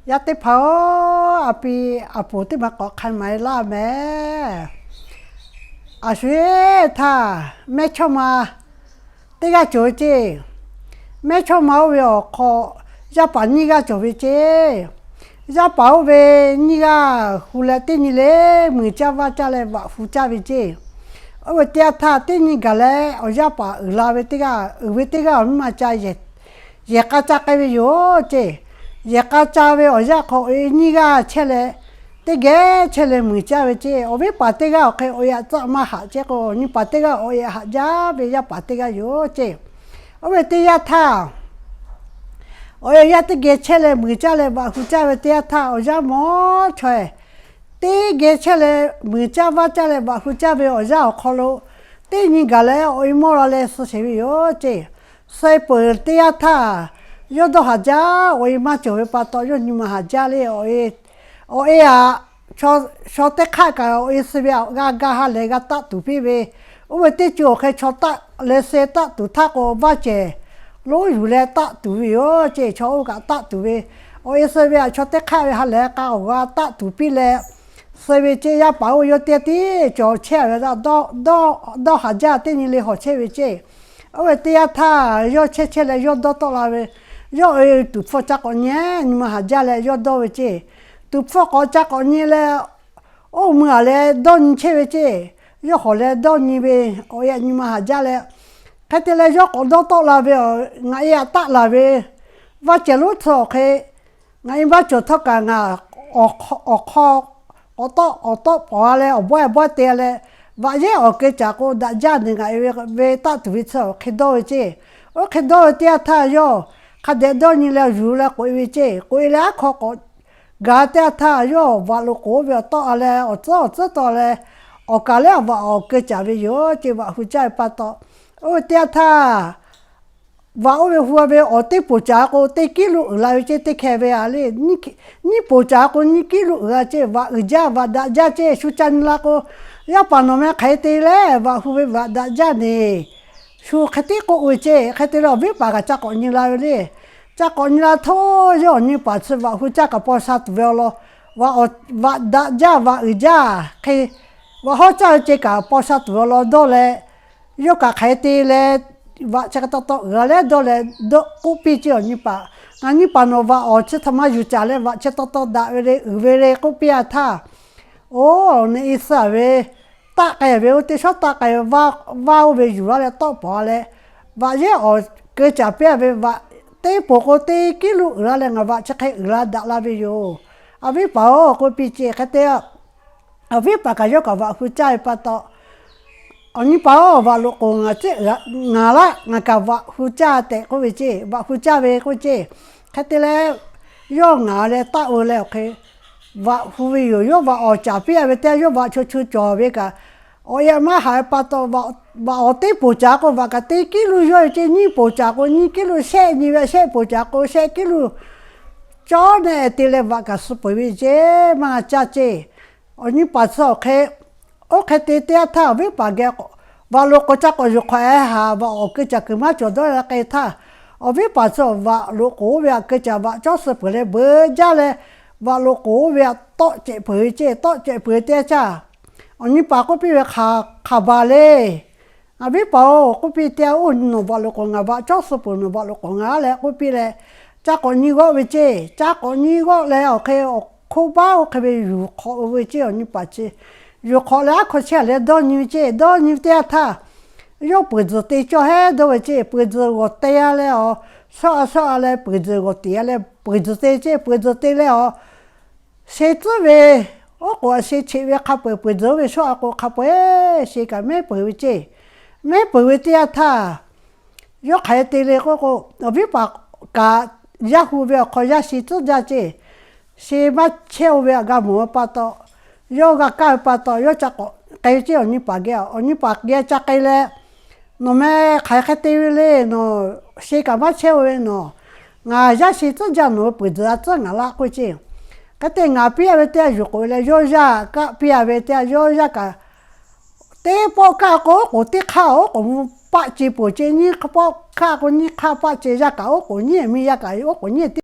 Yaˇ teˇ hpaˍ-oˬ, a pi a poˍ teˇ maˬ k'awꞈ hk'a maˍ e laˇ mehˍ. A shu-eˬ htaˇ, mehˇchawˇma teˇ g'aˇ cawˬ ve ceˇ. Mehˇchawˇma oˇ ve awˬ hk'aw yaˇ paˍ nyiˇ g'aˇ cawˬ ve ceˇ. Yaˇ paˍ oˇ ve nyiˇ g'aˇ hu leh teˇ nyi le mui caˇ vaˇ caˇ leh vaꞈ hu caˇ ve ceˇ. Oˇ ve teˇ yanˇ htaˇ, teˇ nyi gaˬ leh awˬ yaˇ paˍ uiˍ la ve teˇ g'aˇ, uiˍ ve teˇ g'aˇ awˬ miˇ ma ca yehˬ k'a ca k'ai ve yoˬ ceˇ. Yehˬ k'a ca ve awˬ yanˇ hk'aw, awˬ e nyiˇ g'aˇ chehˇ leh, teˇ geh chehˇ leh mui caˇ ve ceˇ. Awˬ viˉ paˍ teˇ g'aˇ awˬ hk'e awˬ e aꞈ tcuhˆ maˇ haꞈ ceˇ k'o, nyi paˍ teˇ g'aˇ awˬ e aꞈ haꞈ jaˇ ve yaˇ paˍ teˇ g'aˇ yoˬ ceˇ. Oˇ ve teˇ yanˇ htaˇ, awˬ e yaˇ teˇ geh chehˇ leh mui caˇ leh vaꞈ hu caˇ ve teˇ yanˇ htaˇ, awˬ yaˇ mawˇ chaw-eˬ teˇ geh chehˇ leh mui caˇ vaˇ caˇ leh vaꞈ hu caˇ ve awˬ yaˇ awˬ hk'aw lo, teˇ nyi gaˬ leh awˬ e mawˇ la leh suh sheˍ ve yoˬ ceˇ. Suh peuˬ teˇ yanˇ htaˇ, yawˇ dawˇ haˍ jaˇ. Awˬ e maˇ cawˬ ve pa taw, yawˇ nyi ma haˍ jaˇ le. Awˬ e aꞈ, chaw teˇ hk'aˆ kaꞈ awˬ e suh ve aꞈ g'a ga ha lehˬ g'a taˆ tuˬ piˇ ve. Oˇ ve teˇ co awˬ hk'e chaw taˆ leh suh taˆ tuˬ htaˇ k'o, vaˇ cehˬ lonˉ yuˬ leh taˆ tuˬ ve yoˬ ceˇ. Chaw oˇ kaꞈ taˆ tuˬ ve, awˬ e suh ve aꞈ chaw teˇ hk'aˆ ve ha lehˬ k'a awˬ g'a taˆ tuˬ piˇ leh suh ve ceˇ. Yaˇ paˍ oˇ ve yawˇ teˇ tiˉ cawˬ chehˇ ve, dawˇ haˍ jaˇ, teˇ nyi le hawˬ chehˇ ve ceˇ. Oˇ ve teˇ yanˇ htaˇ, yawˇ chehˇ chehˇ leh yawˇ dawˇ tawˆ la ve, yawˇ awˬ e tuˍ hpfuhˇ ca k'awꞈ nyi, nyi ma haˍ jaˇ leh yawˇ dawˇ ve ceˇ. Tuˍ hpfuhˇ k'awꞈ ca k'awꞈ nyi leh, oˇ mui aꞈ leh dawˇ nyi chehˇ ve ceˇ. Yawˇ hawˬ leh dawˇ nyi ve, awˬ e aꞈ nyi ma haˍ jaˇ leh, hk'e te leh yawˇ k'awꞈ dawˇ tawˆ la ve, ngaˬ e aꞈ taˆ laˬ ve vaˇ cehˬ lonˉ tcuh awˬ hk'e, ngaˬ e maˇ cawˬ htawˇ kaꞈ ngaˬ awˬ hk'aw k'awꞈ tawˆ awˬ tawˆ pawˍ a leh awˬ bawehˇ bawehˇ te a leh, vaꞈ yehˉ awˬ keu caˍ k'o daꞈ jaˇ nehˬ ngaˬ e ve taˆ tuˬ ve tcuh awˬ hk'e dawˇ ve ceˇ. Oˇ hk'e dawˇ ve teˇ yanˇ htaˇ yawˇ hk'a dehꞈ dawˇ nyi leh yuˬ leh k'oꞈ e ve ceˇ. K'oꞈ e leh aˉ hk'aw k'awꞈ gaˬ teˇ yanˇ htaˇ, yawˇ vaꞈ loꞈ k'oˍ oˇ ve awˬ tawˆ a leh awˬ tcuhˉ awˬ tcuhˉ tawˆ leh, awˬ kaˍ lehˉ awˬ vaꞈ awˬ keu caˍ ve yoˬ ceˇ. Vaꞈ hu caˇ ve pa taw, oˇ ve teˇ yanˇ htaˇ, vaꞈ oˇ ve hu ve awˬ teˇ poˍ caˍ k'o teˇ kiˉ lo uiˍ la ve ceˇ. Teˇ hkeh ve a le, nyiˇ poˍ caˍ k'o nyiˇ kiˉ lo uiˍ la ceˇ. Vaꞈ uiˍ jaˇ, vaꞈ daꞈ jaˇ ceˇ. Shu ca nyi la k'o, yaˇ paˍ nawˬ meh hk'aˬ hk'e te leh vaꞈ hu ve vaꞈ daꞈ jaˇ nehˬ, shu hk'e tiˉ k'oˆ ve ceˇ. Hk'e te leh awˬ viˉ paˍ kaꞈ ca k'awꞈ nyi la ve le. Ca k'awꞈ nyi la htawˇ, yawˇ awˬ nyi paˍ chi vaꞈ hu caˇ kaꞈ paw sha tuˬ ve awˬ lawn, vaꞈ daꞈ jaˇ vaꞈ uiˍ jaˇ hk'e, vaꞈ hawˉ caˇ ve ceˇ kaꞈ paw sha tuˬ ve awˬ lawn dawˇ leh, yawˇ kaꞈ hk'aˬ hk'e te leh vaꞈ chi hk'e taw taw uiˍ la leh dawˇ leh, k'oˆ piˇ ceˇ awˬ nyi paˍ. Ngaˬ nyi paˍ nawˬ vaꞈ awˬ chi htaꞈ maˇ yuˬ caˍ leh vaꞈ chi taw taw daꞈ ve le uiˍ ve le k'oˆ piˇ a htaˇ, oˬ, nawˬ e suh ve taˆ k'ai ve oˇ teˇ shawˉ taˆ k'ai ve vaˇ oˇ ve yuˬ la leh tawˆ pawˍ a leh, vaꞈ yehˉ awˬ keu caˍ piˇ a ve vaꞈ teˇ poˍ k'o teˇ kiˉ lo uiˍ la leh ngaˬ vaꞈ chi hk'e uiˍ la daꞈ la ve yoˬ. Awˬ viˉ paˍ-oˬ, k'oˆ piˇ ceˇ. Hk'e te, awˬ viˉ paˍ kaꞈ yawˇ kaꞈ vaꞈ hu caˇ ve pa taw, awˬ nyi paˍ-oˬ, vaꞈ loꞈ k'oˍ ngaˬ tcuhˉ ngaˬ laˇ, ngaˬ kaꞈ vaꞈ hu caˇ tehꞈ k'oˆ ve ceˇ. Vaꞈ hu caˇ ve k'oˆ ceˇ. Hk'e te leh, yawˇ ngaˬ leh taˆ ve leh awˬ hk'e vaꞈ hu ve yoˬ. Yawˇ vaꞈ awˬ caˍ piˇ a ve teˇ yanˇ, yawˇ vaꞈ chaw chu cawˬ ve kaꞈ, awˬ e aꞈ maˇ haꞈ ve pa taw, vaꞈ awˬ teˇ poˍ caˍ k'o vaꞈ kaꞈ teˇ kiˉ lo yawˇ ve ceˇ. Nyiˇ poˍ caˍ k'o nyiˇ kiˉ lo, shehˆ nyi ve shehˆ poˍ caˍ k'o shehˆ kiˉ lo, cawˇ nehˆ te leh vaꞈ kaꞈ suh peuˬ ve ceˇ, maˇ g'a caˇ ceˇ. Awˬ nyi paˍ chi awˬ hk'e, oˇ hk'e te teˇ yanˇ htaˇ awˬ viˉ paˍ geh vaꞈ loꞈ k'oˍ ca k'awꞈ yuˬ hk'awꞈ e haˍ, vaꞈ awˬ keu caˍ kuiˬ maˇ cawˬ dawˇ la k'ai htaˇ, awˬ viˉ paˍ chi vaꞈ loꞈ k'oˍ oˇ ve aꞈ keu caˍ vaꞈ cawˇ suh peuˬ leh beuꞈ jaˇ leh, vaꞈ loꞈ k'oˍ oˇ ve aꞈ tawˆ cehˬ peuˬ ve ceˇ. Tawˆ cehˬ peuˬ teˇ yanˇ htaˇ, awˬ nyi paˍ k'oˆ piˇ ve, Hk'aˬ baˬ le. Awˬ viˉ paˍ-oˬ, k'oˆ piˇ teˇ yanˇ, oˇ nawˬ vaꞈ loꞈ k'oˍ ngaˬ vaꞈ cawˇ suh peuˬ, nawˬ vaꞈ loꞈ k'oˍ ngaˬ leh k'oˆ piˇ leh, ca k'awꞈ nyi g'awˆ ve ceˇ. Ca k'awꞈ nyi g'awˆ leh awˬ hk'e awˬ hk'oˆ baˆ oˇ hk'e ve yuˬ hk'awꞈ ve ceˇ. Awˬ nyi paˍ chi yuˬ hk'awꞈ leh aˉ hkaw chehˇ leh dawˇ nyi ve ceˇ. Dawˇ nyi ve teˇ yanˇ htaˇ, yawˇ peuˬ tzuhˬ te cawˇ hehˉ dawˇ ve ceˇ. Peuˬ tzuhˬ g'awˬ te a leh awˬ, shawˆ a shawˆ a leh peuˬ tzuhˬ g'awˬ te a leh peuˬ tzuhˬ te ceˇ. Peuˬ tzuhˬ te leh awˬ, she tcuhˉ ve, oˉ k'oˍ a she cheꞈ ve hk'a peu-eˬ peuˬ tzuhˬ ve shawˆ a k'o hk'a peu-eˬ she kaꞈ mehˉ peuˬ ve ceˇ. Mehˉ peuˬ ve teˇ yanˇ htaˇ, yawˇ hk'aˬ hk'e te le k'oˆ k'o, awˬ viˉ paˍ kaꞈ yaˇ hu ve awˬ hk'aw yaˇ she tcuhˉ jaˇ ceˇ. She maˇ chehˇ-o ve aꞈ g'a mawˬ ve pa taw, yawˇ g'a kaˇ ve pa taw yawˇ ca k'awꞈ k'ai ve ceˇ. Awˬ nyi paˍ geh, awˬ nyi paˍ geh ca k'ai leh, Nawˬ meh hk'aˬ hk'e te ve le. Nawˬ she kaꞈ maˇ chehˇ-o ve nawˬ, ngaˬ yaˇ she tcuhˉ jaˇ nawˬ ve peuˬ tzuhˬ a tcuhˉ ngaˬ laˇ k'oˆ ceˇ. Hk'e te ngaˬ piˇ a ve teˇ yanˇ yuˬ k'oꞈ leh yawˇ yaˇ kaˆ piˇ a ve teˇ yanˇ yawˇ yaˇ kaꞈ, teˇ pawˆ kaˆ k'o oˉ k'oˍ teˇ hk'aˇ oˉ k'oˍ mvuh paˆ ce peuˬ ceˇ. Nyiˇ pawˆ kaˆ k'o nyiˇ hk'aˇ paˆ ce. Yaˇ kaꞈ oˉ k'oˍ nyiˇ, miˇ yaˇ kaꞈ oˉ k'oˍ nyiˇ.